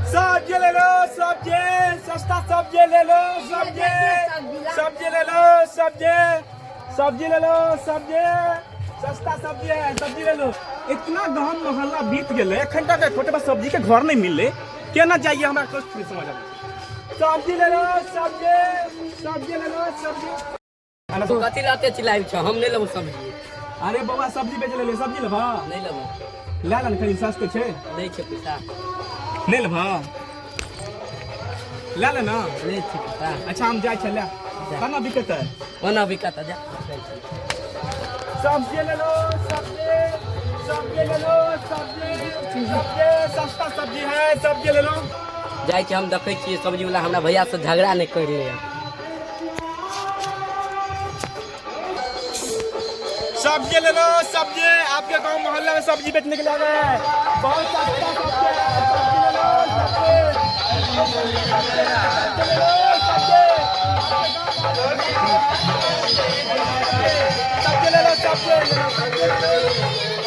सब्जी ले लो, सब्जी सस्ता, सब्जी ले लो, सब्जी, सब्जी ले लो, सब्जी, सब्जी ले लो, सब्जी सस्ता, सब्जी है, सब्जी ले लो। इतना गांव मोहल्ला बीत गेलै, एखन तक एकोटा सब्जी के घर नहीं मिलले। केना जाइए, हमरा कुछ नहीं समझ आबै। सब्जी ले लो, सब्जी, सब्जी ले लो, सब्जी। कथी लाते चिल्लाइ छ? हम नहि लेबो सब्जी। अरे बौआ, सब्जी बेच ले, सब्जी लेबा? नहि लेबो। ले ले ने, कनी सस्ते छै। नहि छै पैसा। नहि लेबा? ले ले ना। नहि छै पैसा। अच्छा, हम जाइ छै, ले। केना बिकेतै? ओना बिकत, जा, जाइ छी। सब्जी ले लो, सब्जी, सब्जी ले लो, सब्जी, सब्जी सस्ता सब्जी है, सब्जी ले लो। जाइ छी हम, देखै छियै सब्जी वाला हमरा भैया से झगड़ा नहि करि ले। सब्जी ले लो, सब्जी। आपके गांव मोहल्ला में सब्जी बेचने के लिए आ गए हैं। बहुत सस्ता सब्जी है, सब्जी ले लो, सब्जी, सब्जी ले लो, सब्जी, सब्जी ले लो, सब्जी ले लो, सब्जी ले लो,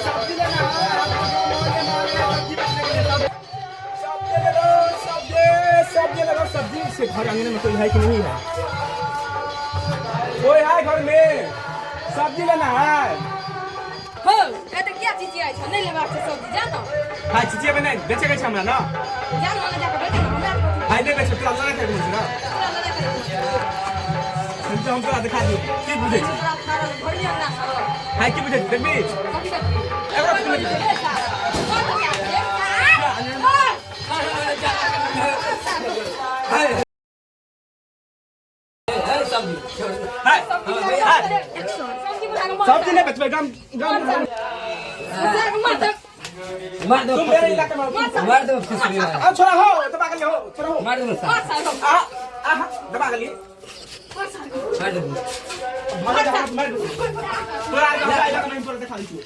सब्जी लेना है आपके गांव मोहल्ले में आ गए हैं सब्जी बेचने के लिए। सब्जी ले लो, सब्जी, सब्जी ले लो। सब्जी से घर आंगन में कोई है कि नहीं है? कोई है घर में? सब्जी लेना है। हो, एते किया चिचियाइ छ? नहि लेबाक छै सब्जी, जा न। हाँ, चिचिया नहीं, बेचे के छै हमरा ना। जा न, ओने जाके बेच न, हमरा कथी? हाय, नहीं बेचे, तोरा लड़ा के छै ना। तोरा लड़ाइ करै छै। हम तो हम तोरा दिखा दियो की बुझै छी। तोरा खारल भरि अंगना खारल। हाय, की बुझै छी? देखबी? कथी देखबी? एगो सुनै छी। सब्जी। हाय हाय, सब्जी नहीं बेचबै गाम गाम। मार दो। तुम मेरे इलाके में मार दो फुसरी। आ छोड़ा हो, दबा के हो, छोड़ा हो। मार दो। आ आ, दबा के लिए। मार दो। मार दो, मार दो। तोरा हमरा इलाका में तोरा दिखा दै छियौ।